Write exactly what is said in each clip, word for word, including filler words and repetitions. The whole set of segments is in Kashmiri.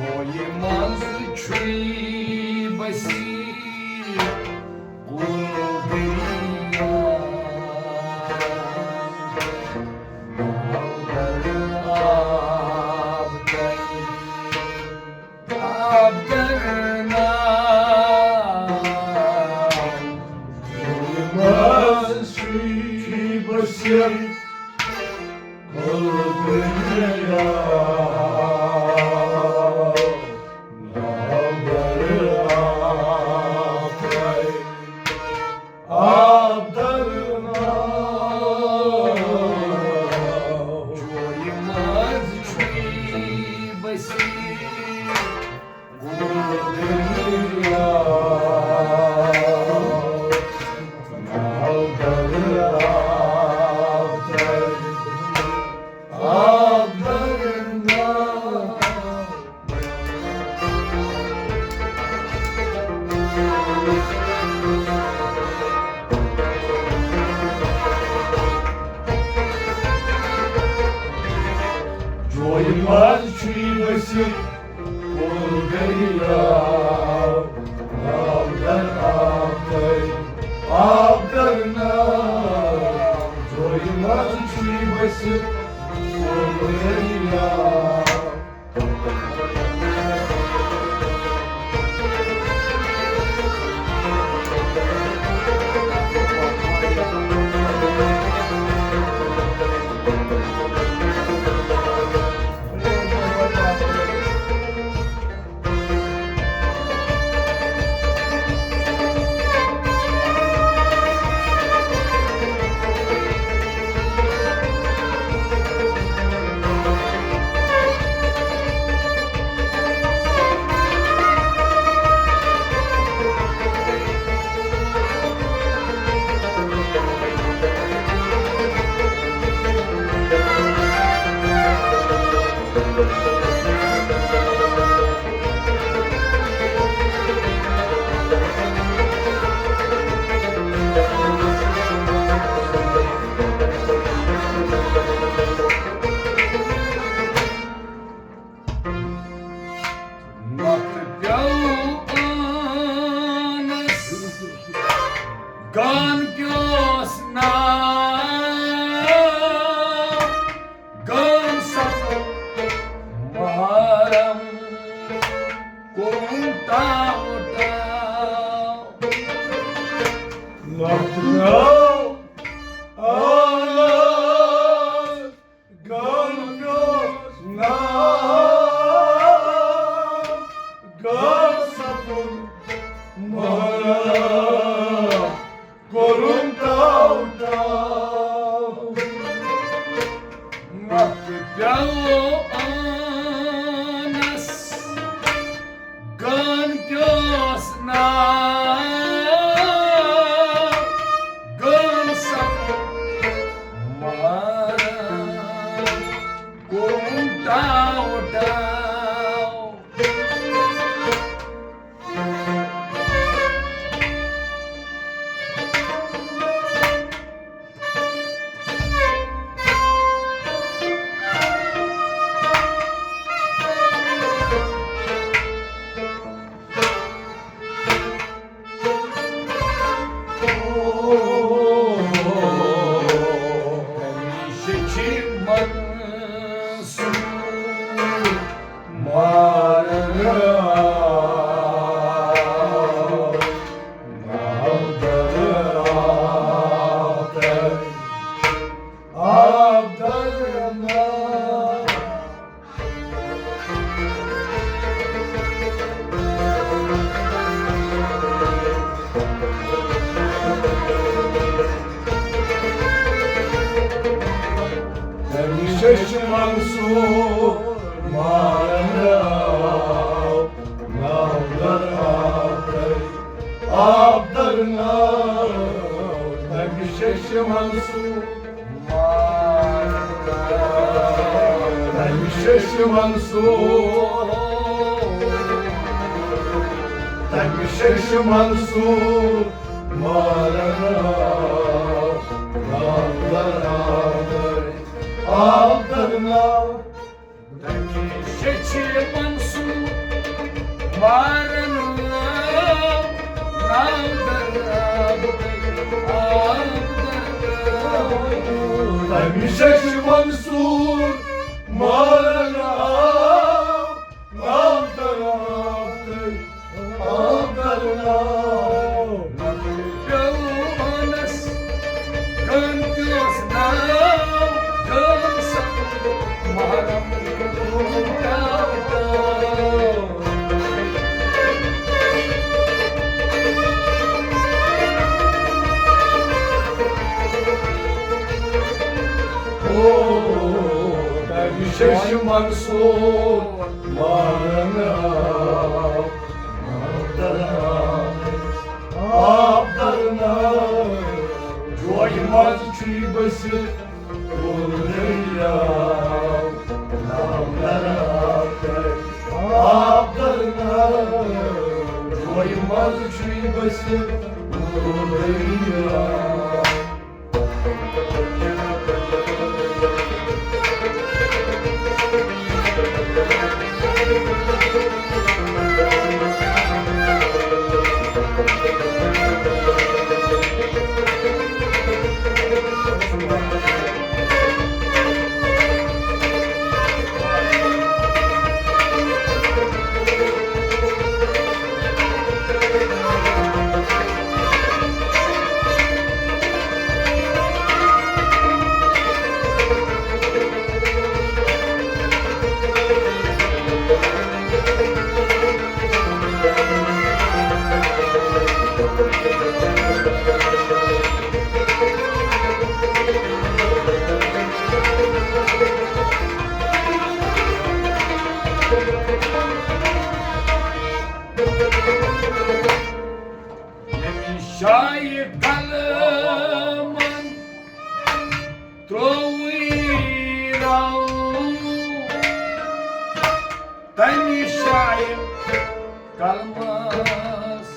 یہِ منٛز چھُے بسی گُل دریا۔ ناو در آب تل، آب در ناو۔ یہِ منٛز چھُے بسی گُل دریا۔ ناو در آب تل، آب در ناو۔ جویہِ منٛز چھُے بسی گُل دریا۔ ناو در آب تل، آب در ناو۔ جویہِ منٛز چھُے ؤسِتھ گُل دریا۔ ناو در آب تل، آب در ناو۔ جویہِ منٛز چھُے ؤسِتھ گُل دریا۔ نَتہٕ پیوٚو آنَس گان کیوس ناو، گان سَتھ محرم کوٚرُن ٹاو ٹاو۔ نَتہٕ پیوٚو آنَس گان کیوس ناو، گان سَتھ محرم کوٚرُن ٹاو ٹاو۔ نَتہٕ پیوٚو آنَس گان کیوس ناو، گان سَتھ محرم کوٚرُن ٹاو ٹاو۔ تٔمِس چھِ منصور مارن آو، ناو در آو تٔمۍ، آو در ناو۔ تٔمِس چھِ منصور مارن آو، ناو در آو تٔمۍ، آو در ناو۔ تٔمِس چھِ منصور تٔمِس چھِ منصور، تٔمِس چھِ منصور مارن آو، ناو در آو تٔمۍ، آو در ناو۔ تٔمِس چھِ منصور بارن آو، ناو در آو، آب در آو۔ تمہِ ششہِ منصور مارن آو، ناو در آو تہٕ آب در آو۔ پیوٚو وانس، کٲنٛتہِ اوس ناو، گٲم سا محرم۔ تمہِ ششہِ منصور مارن آو، آب در آو، آب در آو۔ جویہِ منٛز چھُے بٔسِتھ وُل دٔریاو۔ آب در آو، آب در آو۔ جویہِ منٛز چھُے بٔسِتھ وُل دٔریاو۔ ییٚمہِ جایہِ قلمن ترووُے رو، تمہِ جایہِ قلمس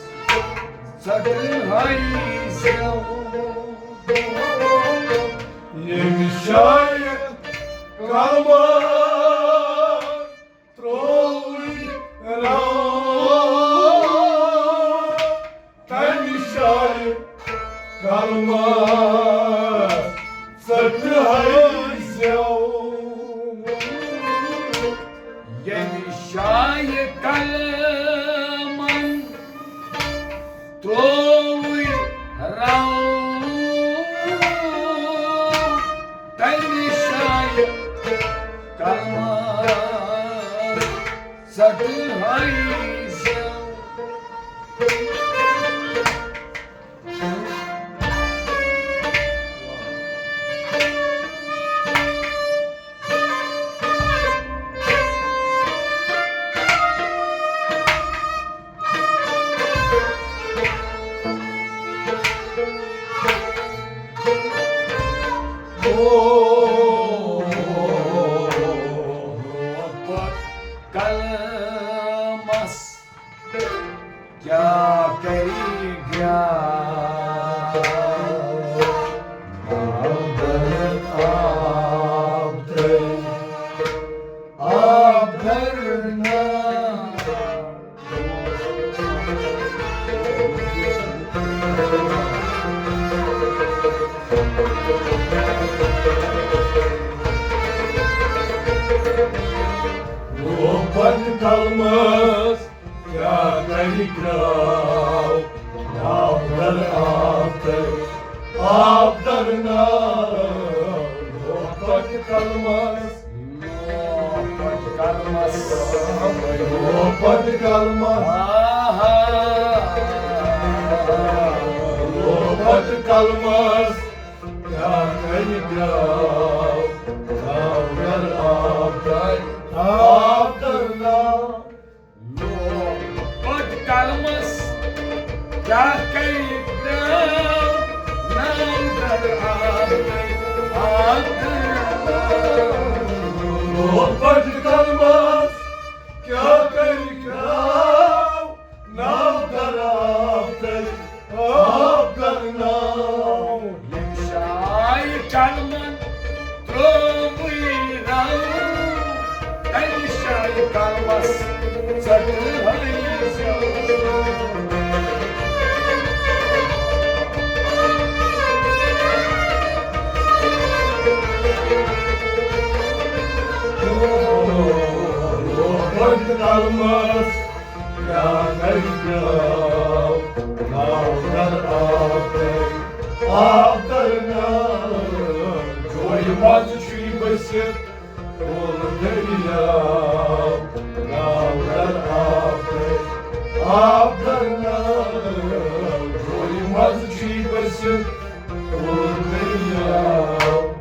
ژٹہٕ ہاے زٮ۪و۔ ییٚمہِ جایہِ قلمس ترووُے رو، تمہِ جایہِ قلمس ژٹہٕ ہاے زٮ۪و۔ ییٚمہِ جایہِ قلمن ترووُے رو، تمہِ جایہِ قلمس ژٹہٕ ہاے زٮ۪و۔ او، قلمس کیٛاہ کری گرٛاو؟ آب در آب ترٛٲوۍ، آب در نار۔ لوپٹ قلمس کیٛاہ کَرِ گرٛاو؟ آب در آب تہٕ آب در نار۔ لوپٹ قلمس، لوپٹ قلمس، لوپٹ قلمس۔ آہا۔ لوپٹ قلمس کیٛاہ کَرِ گرٛاو؟ آب در آب تہٕ آب در نار۔ لوپٹ قلمس کیٛاہ کَرِ گرٛاو؟ ناو در آب تہٕ آب در نار۔ لوپٹ قلمس کیٛاہ کَرِ گرٛاو؟ ناو در آب تہٕ آب در نار۔ ییٚمہِ جایہِ قلمن ترٛووُے رو، تَمہِ جایہِ قلمس ژٹہٕ ہاے قلمس کیٛاہ کرِ پیٛاو، ناو در آب ترِ، آب ترِ ناو، جویہِ منٛز چھُے بٔسِتھ کُل دٔریاو۔ ناو در آب ترِ، آب ترِ ناو، جویہِ منٛز چھُے بٔسِتھ کُل دٔریاو۔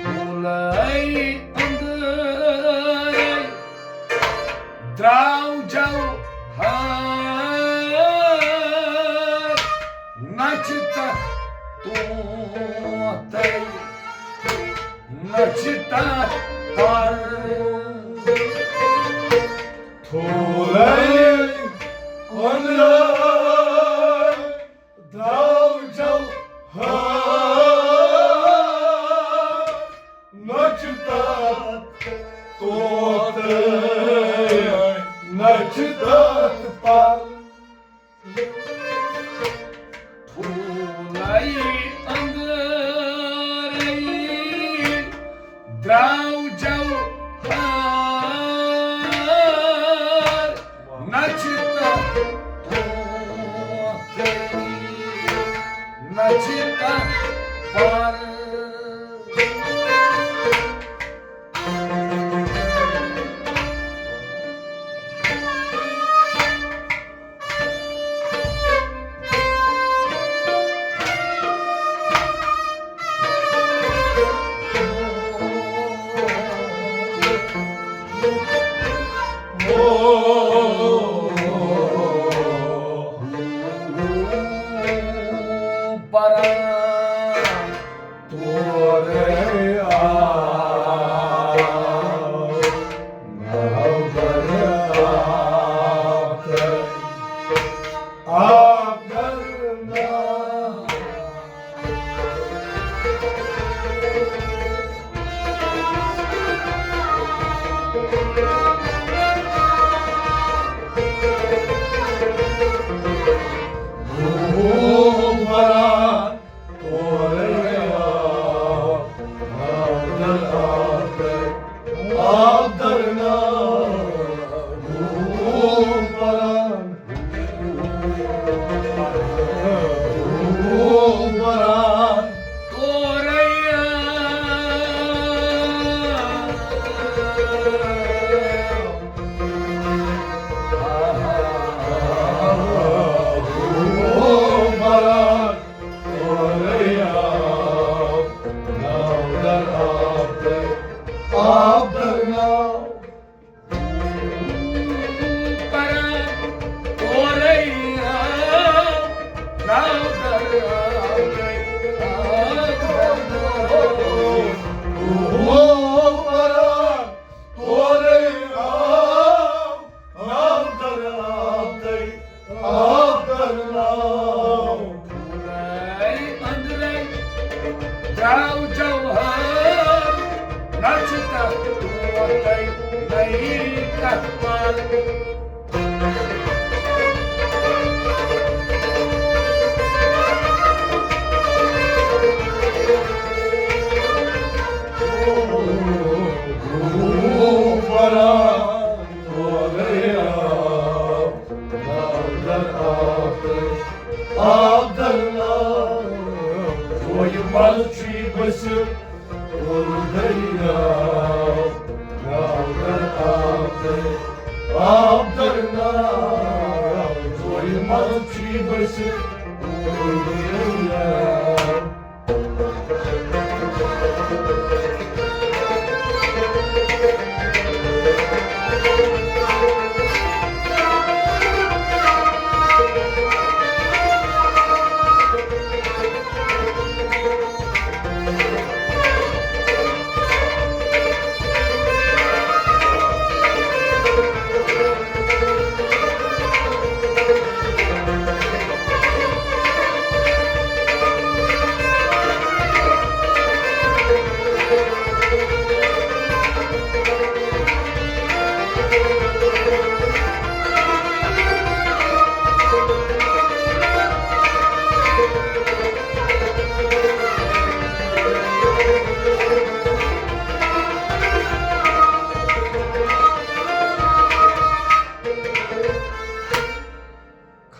ٹھوٗلے أنٛدرے درٛاو جوہر، نہ چھِ تتھ طوطے، نہ چھِ تتھ پر۔ ٹھوٗلے أنٛدرے درٛاو جوہر، نہ چھِ تتھ طوطے، نہ چھِ تتھ پر۔ ٹھوٗلے أنٛدرے درٛاو جوہر، نہ چھِ تتھ طوطے، نہ چھِ تتھ پر۔ پران تورے آو، ناو در آو، آو در ناو۔ تورے آو، آو در آو تَے، آو در آو۔ ٹھوٗلے أنٛدرے درٛاو جوہر، نہ چھِ تتھ طوطے، نہ یی تتھ پر۔ وۄنۍ منٛز چھُ یہِ بٔسِتھ کوٚل دٔریاو، ناو در آب در، آب در ناو۔ وۄنۍ منٛز چھُ یہِ بٔسِتھ کوٚل دٔریاو۔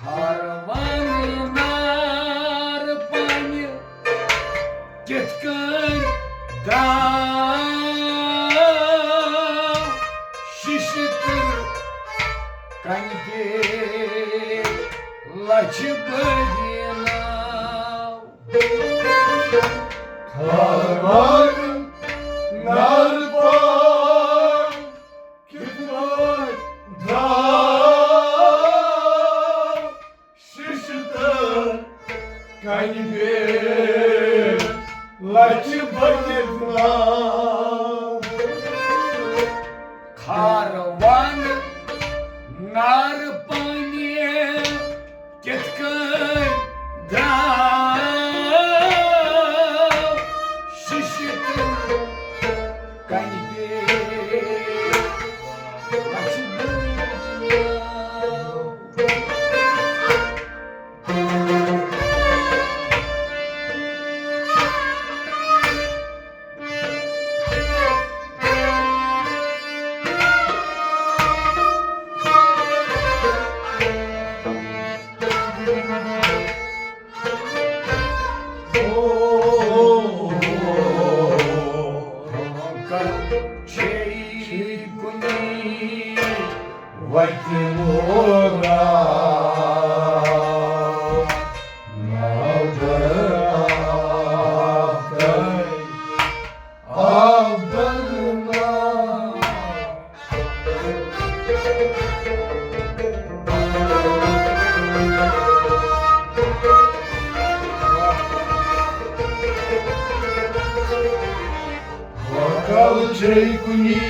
کھروَن نار پانہِ کِتھ کٔنۍ درٛاو شیشتٕر کنہِ پے لچھِ بٔدی ناو۔ کھروَن نار پانہِ کِتھ پٲٹھۍ درٛاو شیشتٕر کنہِ پے لچھِ بٔدی ناو؟ کھروَن نار پانہِ کِتھ کٔنۍ درٛاو شیشتٕر کنہِ پے لچھِ بٔدی ناو؟ وتہِ ووراو ناو در آب در، آب در ناو۔ وۄکل چھے کُنی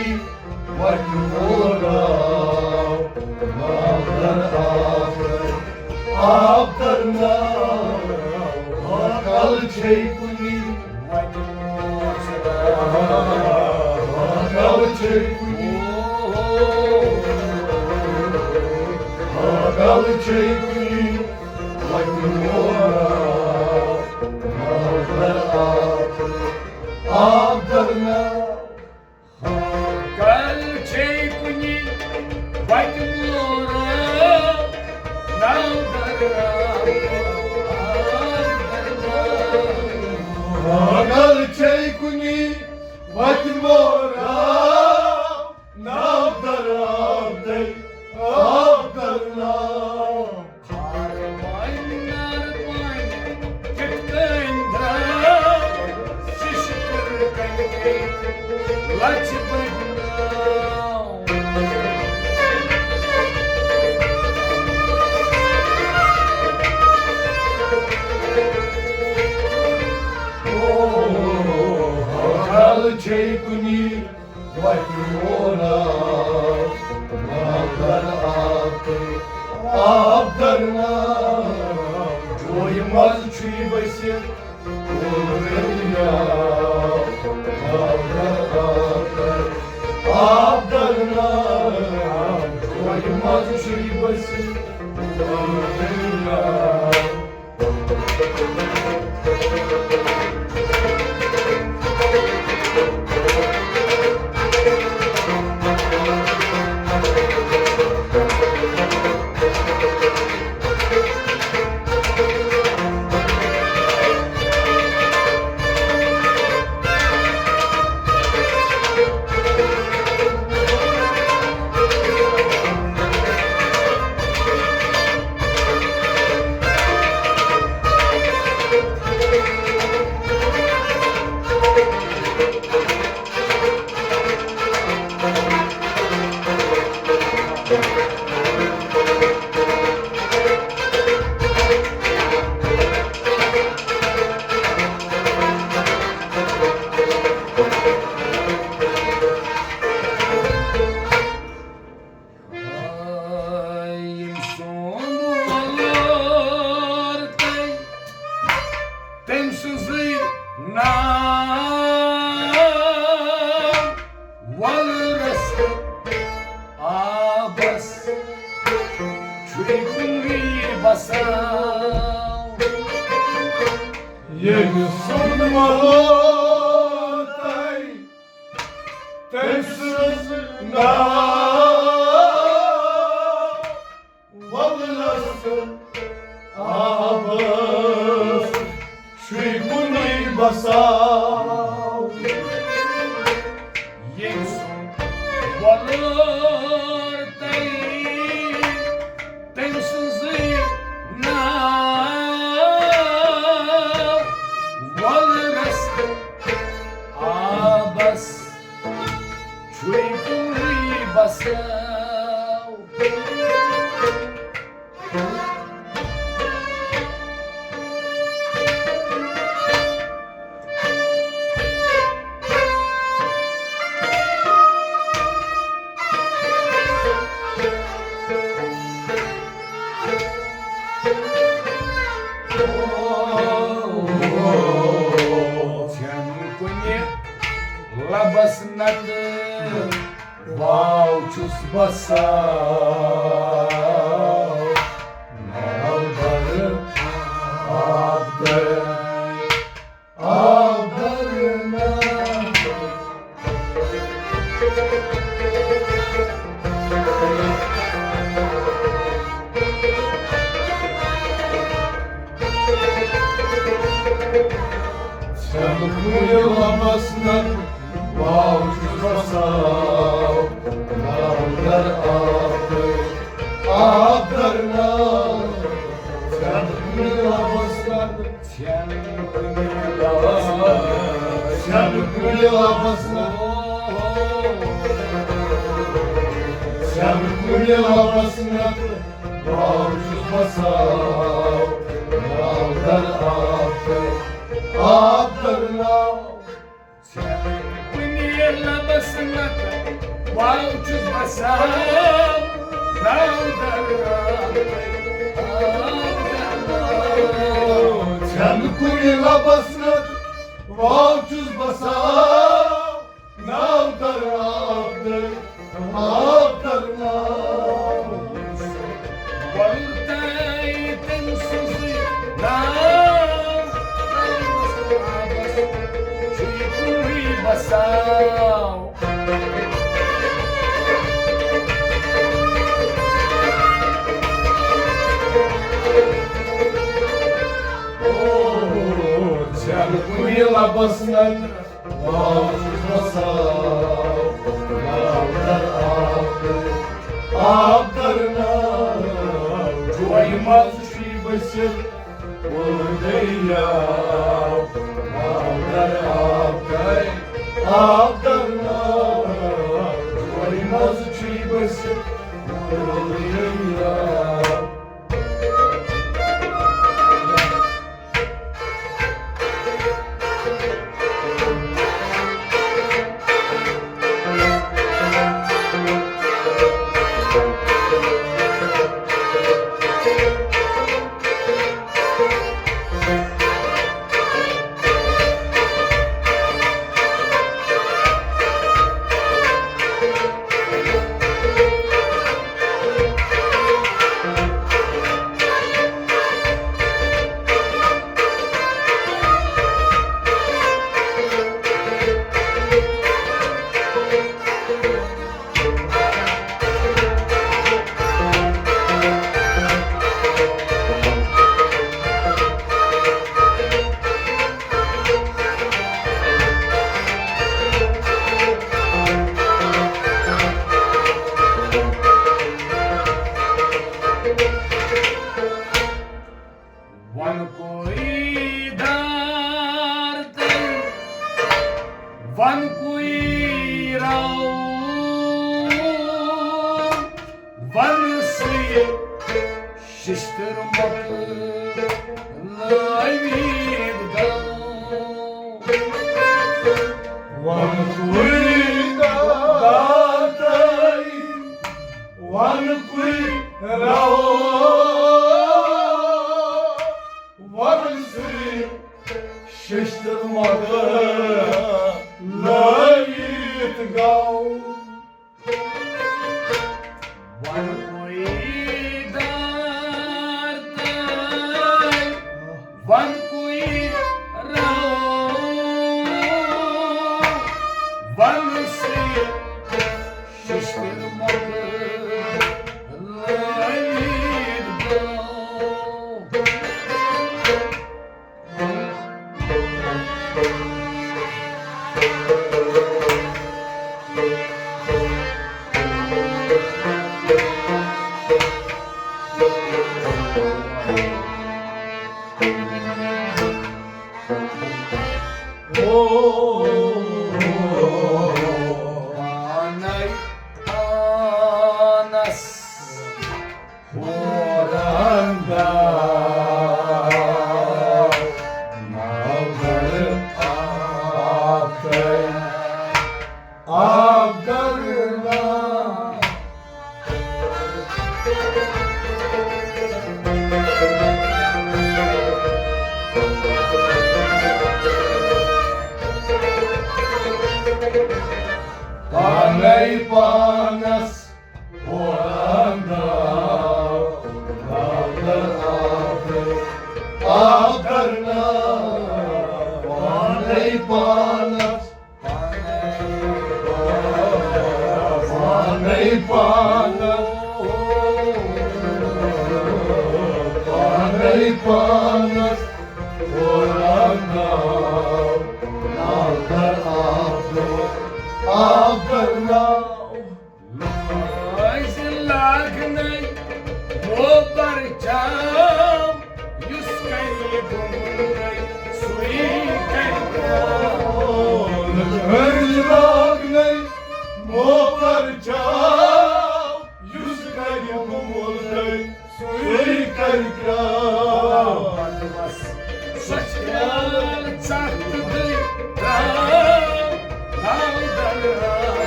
وتہِ ووراو، ناو در آب در، آب در ناو۔ وۄکل چھے کُنی وتہِ ووراو، وۄکل چھے کُنی، وۄکل چھے کُنی وتہِ ووراو، ناو در آب در، آب در ناو۔ کل چھے کُنی وتہِ ووراو، ناو در آب، آب در ناو۔ کل چھے کُنی وتہِ ووراو، ناو در آب در، آب در ناو۔ کھروَن نار پانہِ کِتھ کٔنۍ درٛاو شیشتٕر کنہِ پے لچھِ بٔدی ناو؟ کل چھے کُنی وتہِ ووراو، ناو در آب در، آب در ناو۔ وۄنۍ منٛز چھُ یہِ بٔسِتھ کوٚل دٔریاو، ناو در آب در، آب در ناو۔ وۄنۍ منٛز چھُ یہِ بٔسِتھ کوٚل دٔریاو۔ ناو وۄلرس تہٕ آبس چھُے کُنُے بساو۔ ییٚمہِ سُنٛد وۄلُر تۄہہِ، تٔمۍ سُنٛد ناو وۄلرس تہٕ آبس چھُے کُنُے بساو۔ ییٚمہِ سُنٛد وۄلُر تۄہہِ، تٔمۍ سٕنٛزٕے ناو وۄلرس تہٕ آبس چھُے کُنُے بساو۔ ژھٮ۪ن کُنہِ لبس نتہٕ واو چھُس بساو۔ ناو در آب در آب در ناو۔ ژھٮ۪ن کُنہِ لبس نتہٕ واو چھُس بساو۔ ناو در آب در، آب در ناو۔ ژھٮ۪ن کُنہِ لبس نتہٕ، ژھٮ۪ن کُنہِ لبس نتہٕ، ژھٮ۪ن کُنہِ لبس نتہٕ، ژھٮ۪ن کُنہِ لبس نتہٕ واو چھُس بساو۔ ناو در آب در، آب در ناو۔ ژھٮ۪ن کُنہِ لبس نتہٕ واو چھُس بساو۔ ناو در آب در، آب در ناو۔ ژھٮ۪ن کُنہِ لبس نتہٕ واو چھُس بساو۔ ناو در آب در، آب در ناو۔ وۄلُر تۄہہِ، تٔمۍ سٕنٛزٕے ناو۔ آبس چھُے کُنُے بساو۔ او، ژھٮ۪ن کُنہِ لبس نتہٕ واو چھُس بساو۔ ناو در آب در، آب در ناو۔ جویہِ منٛز چھُے بٔسِتھ وُلُر دٔریاو۔ ناو در آب در، آب در ناو۔ جویہِ منٛز چھُے بٔسِتھ وُلُر دٔریاو۔ وَنہٕ کُے دار تہٕ وَنہٕ کُے راو، وَنہٕ سُے شِشتٕر مۄکلٲوِتھ گوٚو۔ وَنہٕ کُے دار تہٕ وَنہٕ کُے راو، وَنہٕ سُے شِشتٕر مۄکلٲوِتھ لٲیِتھ گوٚو۔ وَن کوئی دار تہٕ وَن کوئی رو، وَن سُہ شِشتٕر مۄکلٲوِتھ گوٚو۔ پانے پانس ہوران گاو، مگر آفے، آف کرنا۔ پانے پانس ہوران گاو، مگر آفے، آف کرنا۔ پانے پانس، پانے پانس، پانے پانس ہوران گاو، مگر آفے، آف کرنا۔ لٲج لاگنے موبر چاو، یُس کرِ گُمُلے سُے کرِ کاو۔ لٲج لاگنے موبر چاو، یُس کرِ گُمُلے سُے کرِ کاو۔ بدمس سۄچھ کرٛال ژکھ تہٕ دٕے ترٛاو، تھاو درٛاو،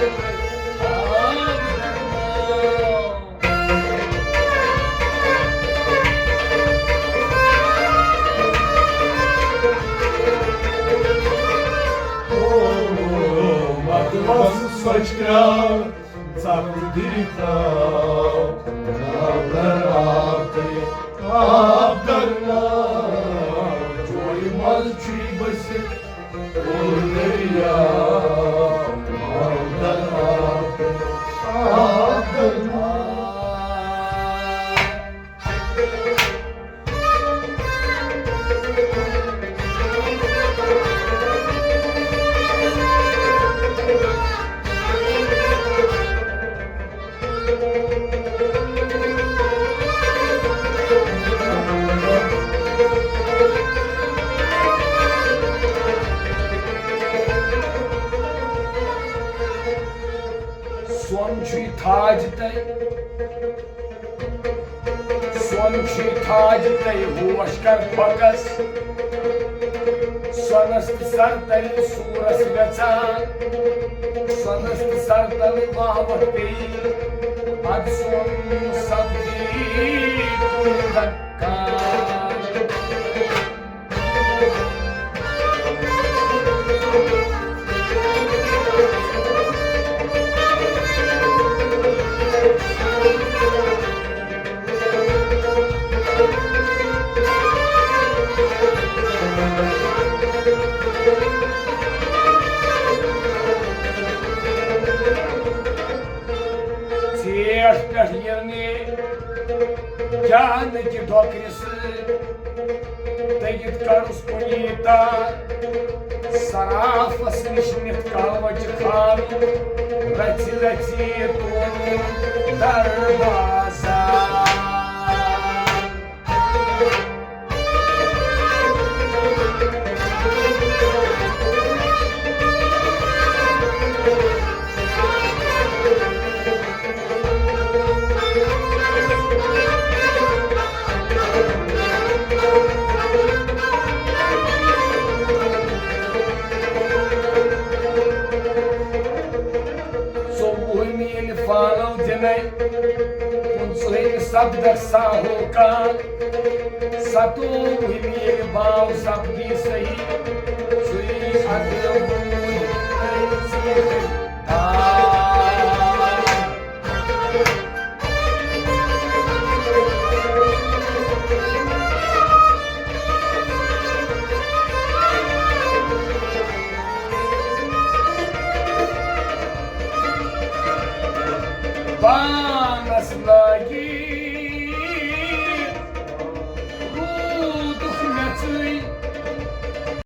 تھاو درٛاو۔ او، بدمس سۄچھ کرٛال ژکھ دِتو، نظر آتے آب درنا، جوڑِ منٛز چھُے بٔسِتھ کُل دریا، نظر آتے آب درنا۔ سۄن چھُے تھاج تَے، سۄن چھُے تھاج تَے، ہوش کر پھۄکس۔ سۄنس تہٕ سرتلہِ سوٗرس وٮ۪ژان، سۄنس تہٕ سرتلہِ واہ وتھ پیٚیہِ، ادٕ سۄن سپدی کُن دکان۔ ژیٹھ پٮ۪ٹھ یِرنہِ جانہٕ کہِ ڈۄکرِ سۭتۍ۔ تٔگِتھ کڑُس کُنی تار، سرافس نِش نِتھ کلوچہِ خال، رژھِ رژھِ تونُن دروازٕ۔ ژوٚوُہمہِ ییٚلہِ فالو دِنے، پٕنٛژٕہمہِ سپدکھ ساہوکار، ستووُہمہِ ییٚلہِ باو سپدی صحیح، ژٕے پانس لگی